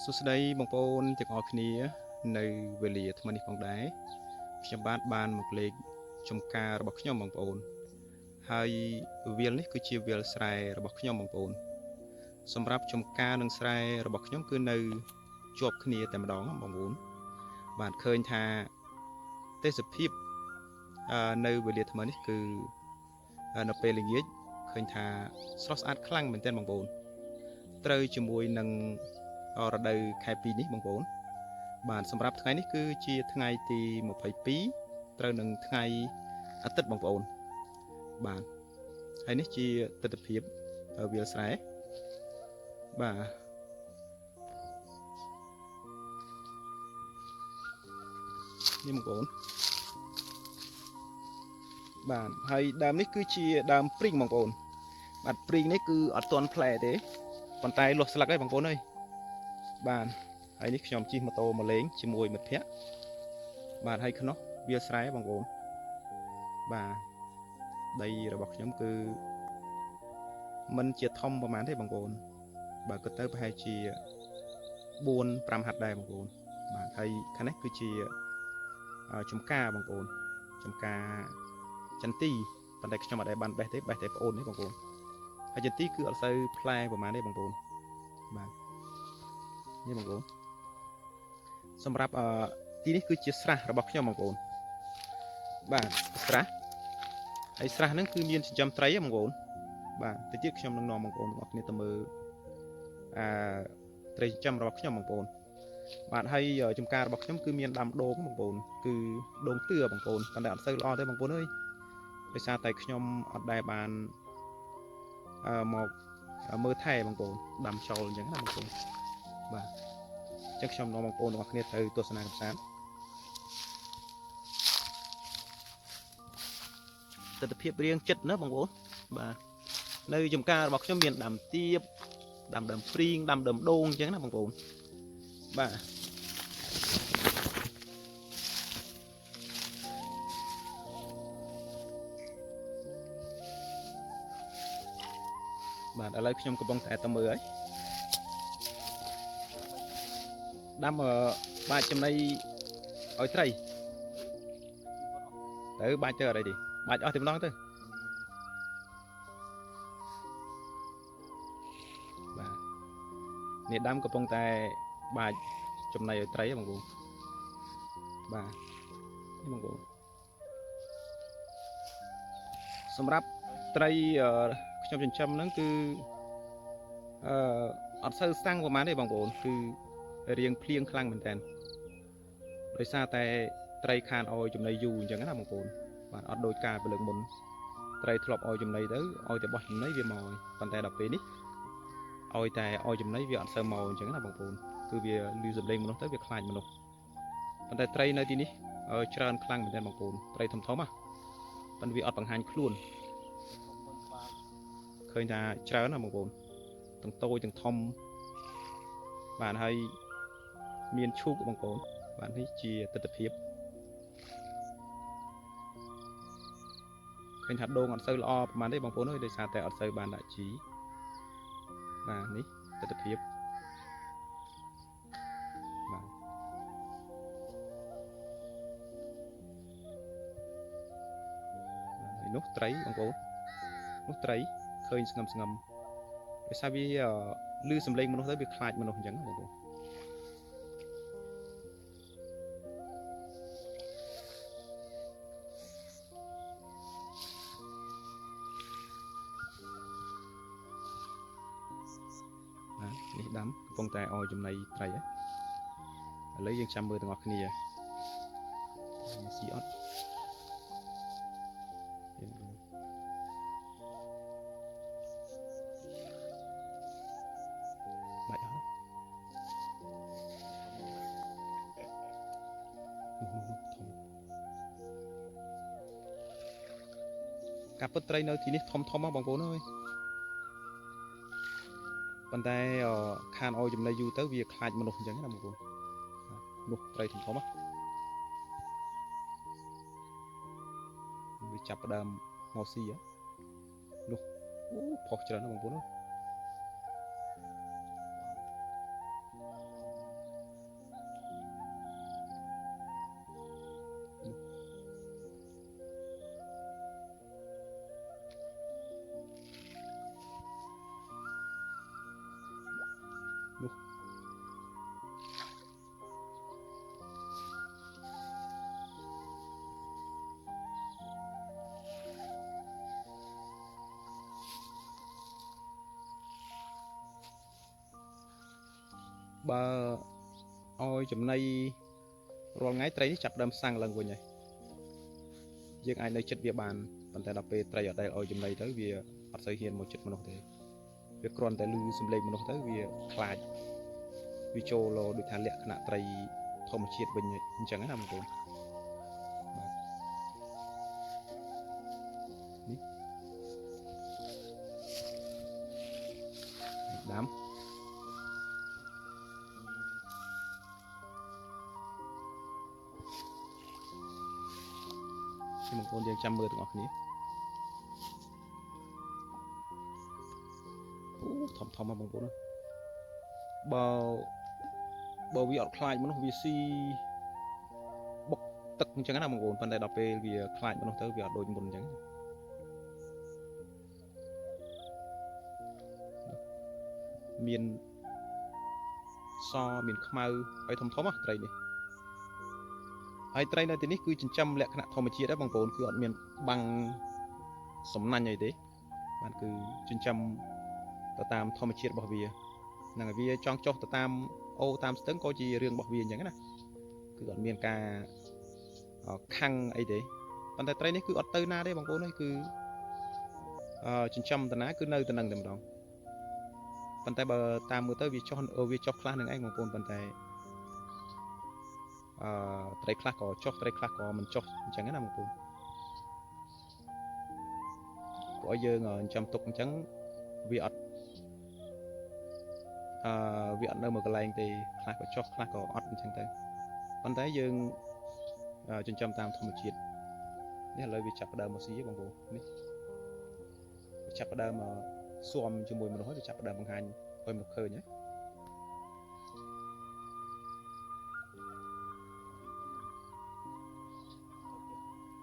សួស្តីបងប្អូនទាំងអស់គ្នានៅវេលាថ្មីនេះផងដែរខ្ញុំបាទបានមកលេខចំការរបស់ខ្ញុំបងប្អូនហើយវាលនេះគឺជាវាលស្រែរបស់ខ្ញុំបងប្អូនសម្រាប់ចំការនិងស្រែរបស់ខ្ញុំគឺនៅជាប់គ្នាតែម្ដងបងប្អូនបាទឃើញថាទេសភាពនៅវេលាថ្មីនេះគឺនៅពេលល្ងាចឃើញថាស្រស់ស្អាតខ្លាំងមែនទែនបងប្អូនត្រូវជាមួយនឹងរដូវខែ2នេះបងប្អូនបាទសម្រាប់ថ្ងៃនេះគឺជាថ្ងៃទី22ត្រូវនឹងថ្ងៃអាទិត្យបងប្អូនបាទហើយនេះជាទិដ្ឋភាពវាលស្រែបាទនេះបងប្អូនបាទហើយដើមនេះគឺជាដើមព្រីងបងប្អូនបាទព្រីងនេះគឺអត់ទាន់ផ្លែទេប៉ុន្តែលាស់ស្លឹកហើយបងប្អូនអើយបាទហើយនេះខ្ញុំជិះម៉ូតូមកលេងជាមួយមិត្តភ័ក្តិបាទហើយខ្នោះវាលស្រែបងប្អូនបាទដីរបស់ខ្ញុំគឺមិនជាធំប្រហែលទេបងប្អូនបើគិតទៅប្រហែលជា4 5ហិកតាដែរបងប្អូនបាទហើយខាងនេះគឺជាចំការបងប្អូនចំការចន្ទីប៉ុន្តែខ្ញុំអត់ដែលបានបេះទេបេះតែប្អូននេះបងប្អូនហើយចន្ទីគឺអត់សូវផ្លែប្រហែលទេបងប្អូនបាទនេះបងប្អូនសម្រាប់ទីនេះគឺជាស្រះរបស់ខ្ញុំបងប្អូនបាទស្រះហើយស្រះហ្នឹងគឺមានចិញ្ចឹមត្រីហ៎បងប្អូនបាទតិចទៀតខ្ញុំនឹងនាំបងប្អូនទាំងអស់គ្នាទៅមើលអឺត្រីចិញ្ចឹមរបស់ខ្ញុំបងប្អូនបាទហើយចំការរបស់ខ្ញុំគឺមានដាំដូងបងប្អូនគឺដូងទឿបងប្អូនប៉ុន្តែអត់សូវល្អទេបងប្អូនអើយដោយសារតែខ្ញុំអត់ដែលបានមកមើលថែបងប្អូនដាំចោលអញ្ចឹងណាបងប្អូនបាទអញ្ចឹងខ្ញុំនាំបងប្អូនទាំងអស់គ្នាទៅទស្សនាកម្សាន្តទិដ្ឋភាពរៀងចិត្តណាបងប្អូនបាទនៅចំការរបស់ខ្ញុំមានដាំទៀបដាំដើមព្រីងដាំដើមដូងអញ្ចឹងណាបងប្អូនបាទបាទឥឡូវខ្ញុំកំពុងតែទៅមើលហើយដាំបាច់ចំណីឲ្យត្រីទៅបាច់ទៅអត់អីទេបាច់អស់តែម្ដងទៅបាទនេះដាំកំពុងតែបាច់ចំណីឲ្យត្រីបងប្អូនបាទនេះបងប្អូនសម្រាប់ត្រីខ្ញុំចិញ្ចឹមហ្នឹងគឺអឺអត់សូវស្តាំងប្រហែលទេបងប្អូនគឺរៀងភ្លៀងខ្លាំងមែនតើដោយសារតែត្រីខានឲ្យចំណីយូរអញ្ចឹងណាបងប្អូនបាទអត់ដូចកាលពីលើកមុនត្រីធ្លាប់ឲ្យចំណីទៅឲ្យតែបោះចំណីវាមកហើយប៉ុន្តែដល់ពេលនេះឲ្យតែឲ្យចំណីវាអត់សូវមកអញ្ចឹងណាបងប្អូនគឺវាលឺសំឡេងមនុស្សទៅវាខ្លាចមនុស្សប៉ុន្តែត្រីនៅទីនេះច្រើនខ្លាំងមែនតើបងប្អូនត្រីធំធំណាប៉ុន្តែវាអត់បង្ហាញខ្លួនឃើញថាច្រើនណាបងប្អូនទាំងតូចទាំងធំបាទហើយមានឈូកបងប្អូនបាទនេះជាទិដ្ឋភាពឃើញថាដូងអត់សូវល្អប្រហែលទេបងប្អូនអើយដោយសារតែអត់សូវបានដាក់ជីបាទនេះទិដ្ឋភាពបាទហើយនោះត្រីបងប្អូននោះត្រីឃើញស្ងឹមស្ងឹមដោយសារវាលឺសំឡេងមនុស្សទៅវាខ្លាចមនុស្សអញ្ចឹងបងប្អូនបាទនេះដាំកំពុងតែឲ្យចំណីត្រីឥឡូវយើងចាំមើលទាំងអស់គ្នាស៊ីអត់បាច់អត់ធំការពិតត្រីនៅទីនេះធំធំបងប្អូនអើយប៉ុន្តែខានឲ្យចំណីយូរទៅវាខ្លាចមនុស្សអញ្ចឹងណាបងប្អូននោះត្រីធំធំវាចាប់ផ្ដើមមកស៊ីនោះអូផុសច្រើនណាស់បងប្អូន នោះបើឲ្យចំណីរាល់ថ្ងៃត្រីនេះចាប់ដើមសាំងឡើងវិញហើយយើងអាចនៅចិត្តវាបានប៉ុន្តែដល់ពេលត្រីអត់ដែលឲ្យចំណីទៅវាអត់សូវហ៊ានមកចិត្តមនុស្សទេវាគ្រាន់តែឮសំឡេងមនុស្សទៅវាខ្លាចវាចូលដូចថាលក្ខណៈត្រីធម្មជាតិវិញអញ្ចឹងណាបងប្អូនបាទនេះដាំបងប្អូនយើងចាំមើលទាំងអស់គ្នាអូធំធំបងប្អូនបើវាអត់ខ្លាចមនុស្សវាស៊ីបុកទឹកអញ្ចឹងណាបងប្អូនប៉ុន្តែដល់ពេលវាខ្លាចមនុស្សទៅវាអត់ដូចមុនអញ្ចឹងមានសមានខ្មៅហើយធំធំត្រីនេះហើយត្រីនៅទីនេះគឺចិញ្ចឹមលក្ខណៈធម្មជាតិដែរបងប្អូនគឺអត់មានបាំងសំណាញ់អីទេបាទគឺចិញ្ចឹមទៅតាមធម្មជាតិរបស់វាហ្នឹងហើយវាចង់ចុះទៅតាមអូតាមស្ទឹងក៏ជារឿងរបស់វាអញ្ចឹងណាគឺអត់មានការខាំងអីទេប៉ុន្តែត្រីនេះគឺអត់ទៅណាទេបងប្អូនអើយគឺចិញ្ចឹមតាណាគឺនៅតែនឹងតែម្ដងប៉ុន្តែបើតាមមើលទៅវាចុះខ្លះនឹងឯងបងប្អូនប៉ុន្តែត្រីខ្លះក៏ចុះត្រីខ្លះក៏មិនចុះអញ្ចឹងណាបងប្អូនព្រោះយើងចិញ្ចឹមទុកអញ្ចឹងវាអត់វាអត់នៅមួយកន្លែងទេខ្លះក៏ចុះខ្លះក៏អត់អញ្ចឹងទៅប៉ុន្តែយើងចិញ្ចឹមតាមធម្មជាតិនេះឥឡូវវាចាប់ផ្ដើមមកស៊ីបងប្អូននេះវាចាប់ផ្ដើមមកស៊ាំជាមួយមនុស្សហើយវាចាប់ផ្ដើមបង្ហាញឲ្យមនុស្សឃើញហើយ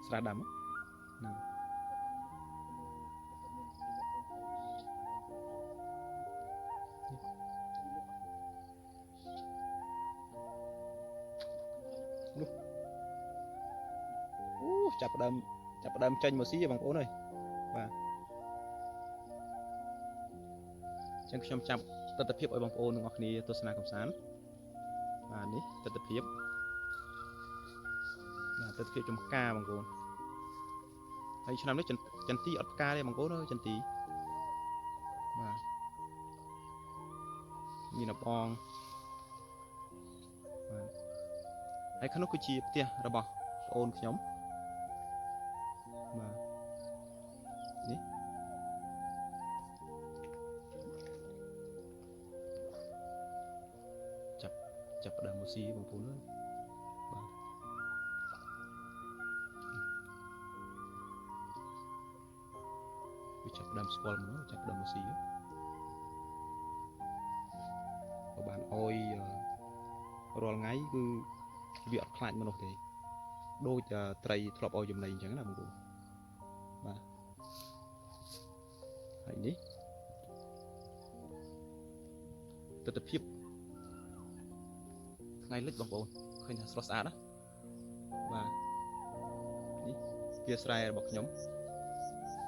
ស្រាដាំហ្នឹងនោះអូចាប់ផ្ដើមចេញមកស៊ីបងប្អូនអើយបាទអញ្ចឹងខ្ញុំចាប់ទិដ្ឋភាពឲ្យបងប្អូនទាំងអស់គ្នាទស្សនាកម្សាន្តបាទនេះទិដ្ឋភាពបាទទិដ្ឋភាពចំការបងប្អូនហើយឆ្នាំនេះចន្ទីអត់ផ្កាទេបងប្អូនអើយចន្ទីបាទមានអបងបាទហើយក្នុងគឺជាផ្ទះរបស់ប្អូនខ្ញុំបាទនេះចាប់ផ្ដើមមកស៊ីបងប្អូនអើយបាទវាចាប់ផ្ដើមស្គាល់មនុស្សចាប់ផ្ដើមមកស៊ីបើបានអោយរាល់ថ្ងៃគឺវាអត់ខ្លាចមនុស្សទេដូចត្រីធ្លាប់អោយចំណីអញ្ចឹងណាបងប្អូនបាទហើយនេះទិដ្ឋភាពថ្ងៃលិចបងប្អូនឃើញថាស្រស់ស្អាតណាបាទនេះវាស្រែរបស់ខ្ញុំ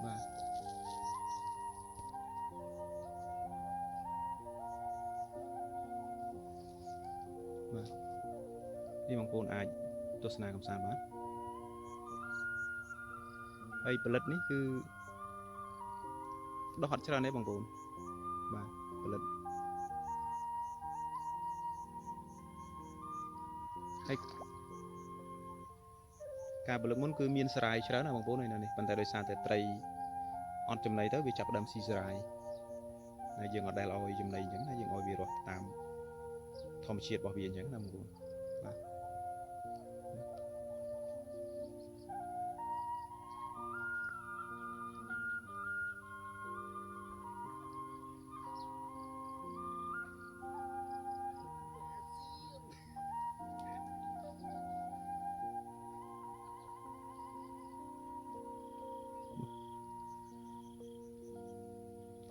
បាទបាទនេះបងប្អូនអាចទស្សនាកម្សាន្តបានហើយផលិតនេះគឺដោះអត់ច្រើនទេបងប្អូនបាទផលិតហើយការផលិតមុនគឺមានសារាយច្រើនណាបងប្អូននៅនេះប៉ុន្តែដោយសារតែត្រីអត់ចំណីទៅវាចាប់ផ្ដើមស៊ីសារាយហើយយើងអត់ដែលឲ្យចំណីអញ្ចឹងណាយើងឲ្យវារស់តាមធម្មជាតិរបស់វាអញ្ចឹងណាបងប្អូនបាទ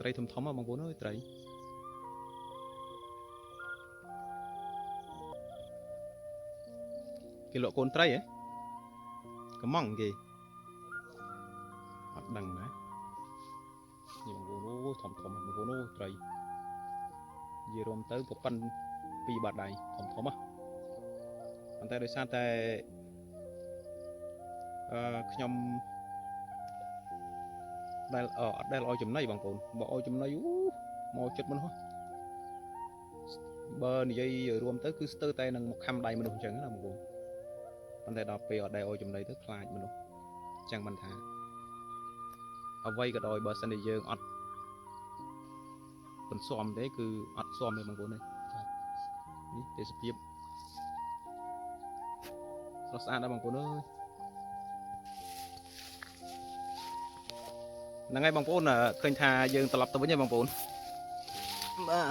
ត្រីធំធំបងប្អូនអើយត្រី គេលក់កូនត្រីហ៎កំងគេអត់ដឹងណានេះបងប្អូនអូយធំធំបងប្អូនអូយត្រីនិយាយរួមទៅប្រប៉ិនពីរបាតដៃធំធំហ៎ប៉ុន្តែដោយសារតែខ្ញុំដែលអត់ដែលឲ្យចំណីបងប្អូនបើឲ្យចំណីអូមកចិត្តមនុស្សហ៎បើនិយាយរួមទៅគឺស្ទើរតែនឹងមកខំដៃមនុស្សអញ្ចឹងណាបងប្អូនប៉ុន្តែដល់ពេលអត់ដែលឲ្យចំណីទៅខ្លាចមនុស្សអញ្ចឹងមិនថាអ្វីក៏ដោយបើសិនជាយើងអត់បន្សំទេគឺអត់សមទេបងប្អូនទេបាទនេះទេសភាពស្រស់ស្អាតណាស់បងប្អូនអើយហ្នឹងហើយបងប្អូនឃើញថាយើងត្រឡប់ទៅវិញហើយបងប្អូនបាទ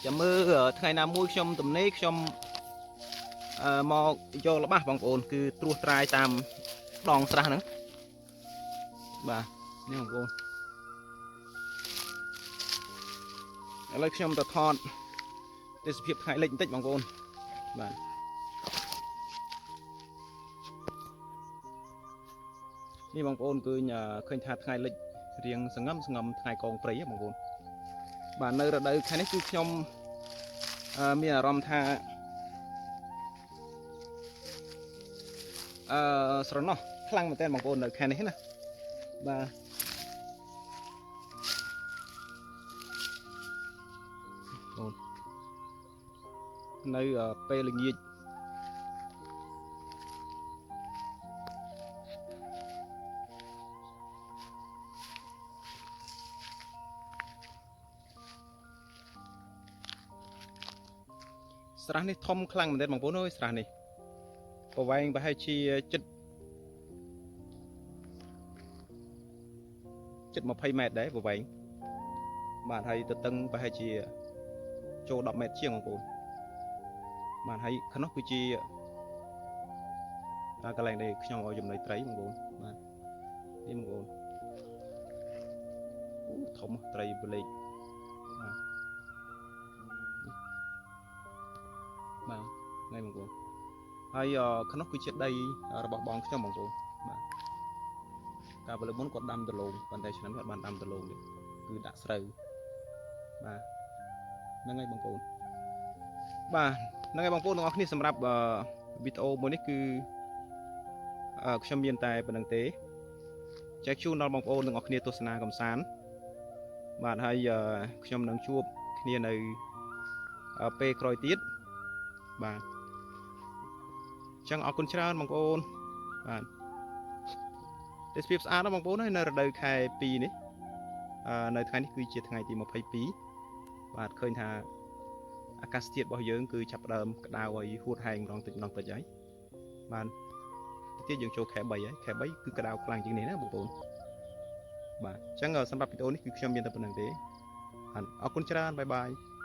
ចាំមើលថ្ងៃណាមួយខ្ញុំទំនេរខ្ញុំមកយកល្បះបងប្អូនគឺត្រួសត្រាយតាមដងស្រះហ្នឹងបាទនេះបងប្អូនឥឡូវខ្ញុំទៅថតទេសភាពថ្ងៃលិចបន្តិចបងប្អូនបាទនេះបងប្អូនគឺឃើញថាថ្ងៃលិចរៀងសងំសងំថ្ងៃកងព្រៃហ៎បងប្អូនបាទនៅរដូវខែនេះគឺខ្ញុំមានអារម្មណ៍ថាស្រណោះខ្លាំងមែនទែនបងប្អូននៅខែនេះណាបាទបងនៅពេលល្ងាចស្រះនេះធំខ្លាំងមែនទែនបងប្អូនអើយស្រះនេះប្រវែងប្រហែលជាជិតជិត20ម៉ែត្រដែរប្រវែងបាទហើយទៅតឹងប្រហែលជាចូល10ម៉ែត្រជាងបងប្អូនបាទហើយក្នុងនោះគឺជាកន្លែងដែលខ្ញុំឲ្យចំណីត្រីបងប្អូនបាទនេះបងប្អូនអូធំត្រីបលេកបាទបាទថ្ងៃបងប្អូនហើយក្នុងនោះគឺជាដីរបស់បងខ្ញុំបងប្អូនបាទកាលពីលើកមុនគាត់ដាំដលងប៉ុន្តែឆ្នាំនេះអត់បានដាំដលងទេគឺដាក់ស្រូវបាទហ្នឹងហើយបងប្អូនបាទហ្នឹងហើយបងប្អូនទាំងអស់គ្នាសម្រាប់វីដេអូមួយនេះគឺខ្ញុំមានតែប៉ុណ្្នឹងទេចែកជូនដល់បងប្អូនទាំងអស់គ្នាទស្សនាកំសាន្តបាទហើយខ្ញុំនឹងជួបគ្នានៅពេលក្រោយទៀតបាទអញ្ចឹងអរគុណច្រើនបងប្អូនបាទទេសភាពស្អាតណាស់បងប្អូនហើយនៅរដូវខែ2នេះនៅថ្ងៃនេះគឺជាថ្ងៃទី22បាទឃើញថាអាកាសធាតុរបស់យើងគឺចាប់ផ្ដើមក្តៅហើយហួតហែងម្ដងតិចម្ដងតិចហើយបាទទៀតយើងចូលខែ3ហើយខែ3គឺក្តៅខ្លាំងជាងនេះណាបងប្អូនបាទអញ្ចឹងសម្រាប់វីដេអូនេះគឺខ្ញុំមានតែប៉ុណ្្នឹងទេបាទអរគុណច្រើន bye bye.